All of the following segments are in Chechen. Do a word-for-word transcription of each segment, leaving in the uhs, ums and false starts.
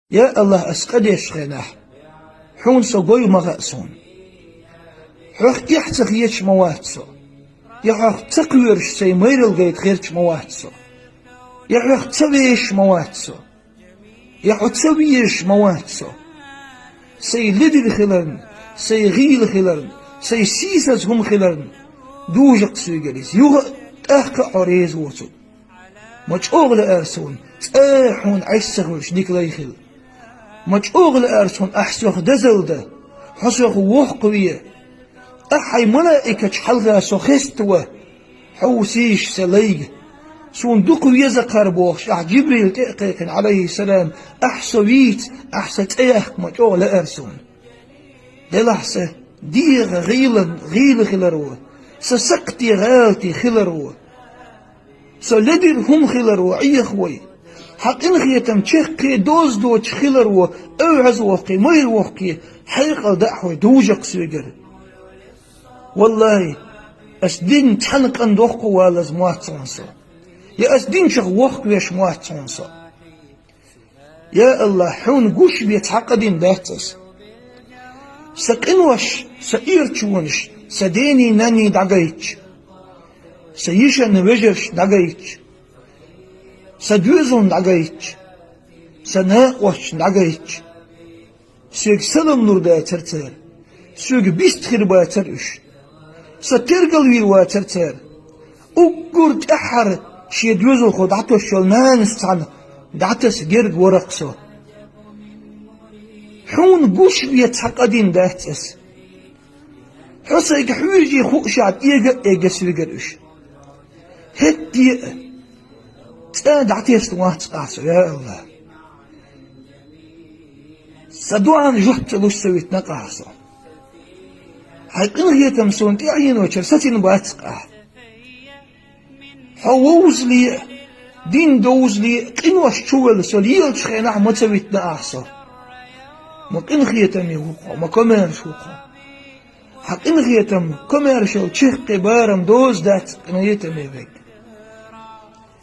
Я АллахӀ, ас къа деш хенахь, хьуна со гой ма хаьа суна. Хьох эхь ца хеташ ма вац со. Я хьох ца кхоьруш сайн майрал гайта херча ма вац со. Я хьох ца вешаш ма вац со. Я хьо ца везаш ма вац со. Сайн ледара хиларна, сайн гӀийла хиларна, сайн сийсаза хӀума хиларна, дужакх соьгара иза. Юха а, тӀаккха а хьо реза воцург. Ма чӀогӀа лаьара суна, цкъа а хьуна Ӏеса ца хуьлуш дика лай хила. Ма чӀогӀа лаьара суна, ахь сох дезал дан, хьо сох воккхаве. Ахь хьайн малаикаташ хьалха со хеставан, хьо ву сийша сан лайга. Суна дукха веза кхара бохуш, ахь Джибрил тӀе а кхайкхина, Ӏалайхиссалам, ахь со вийца, ахь сан цӀе яккха ма чӀогӀа лаьара суна. Делахь сан дегӀан гӀийла, гӀийла хилар ву, сан сакхтен гӀалатий хилар ву. Со ледара хӀума хилар ву, Ӏехавой. Хьан къинхетам чаккхе доза доцуш хилар ву, эвхьаза воккхе, майра воккхе, хьекъал даахьой дужакх соьгара. Валлахи, ас дин цхьана къан дохко валаза моац хьуна со. Я ас динчух вохкавеш моац хьуна со. Я АллахӀ, хьуна гуш бен цхьа къа дина дац ас. Сан къинош, сан ирчонаш, сан дений, нанний дӀагайтча, сан йишан вежаршна дӀагайтча, сан доьзална дӀагайтча, сан накъосташна дӀагайтча, соьга салам лур дацара цара, соьга бист хир бацара уьш. Сан тергал вийр вацара цара. Уггар тӀаьххьара шен доьзалхо дӀатосуш йолу нанас цхьаьна дӀатаса герга вара-кх со. Хьуна гуш бен цхьа къа дина дац ас. Хьо сайга хьоьжий хуушехь, эга а эгна соьгара уьш. ХӀетте а цкъа а дӀатесна вац-кх ахь со, я АллахӀ. Сан доӀана жоп ца луш ца витина-кх ахь со. Хьайн къинхетам суна тӀеӀеночуьра сацийна бац-кх ахь. Хьо вовзале а, дин довзале а, къинош чу велла со лелачу хенахь ма ца витина ахь со. Ма къинхетаме ву-кх хьо, ма комаьрша ву-кх хьо. Хьан къинхетам, комаьршалла чаккхе барам доза дац къинхетаме верг.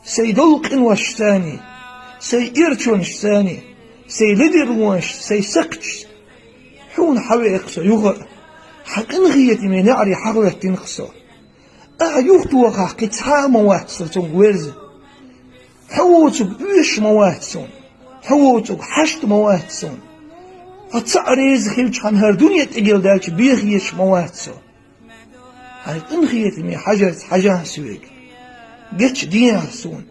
Сайн долу къиношцаний, сайн ирчонашцаний, сайн ледарлонаш, сайн сакхташ, хьуна хьан веа-кх со юха а, хьан къинхетаме неӀаре хьан хӀоьттина-кх со. Ахьа юхатохахь кхин цхьа а ма вац со цунга верза. Хьо воцург оьшуш ма вац суна. Хьо воцург хьашта ма вац суна. Хьо цхьаъ реза хилча, хьан хӀара дуьне тӀегӀердаьлча беха езаш ма вац со. Хьайн къинхетаме хьажарца хьажахьа соьга. Гечдехьа суна.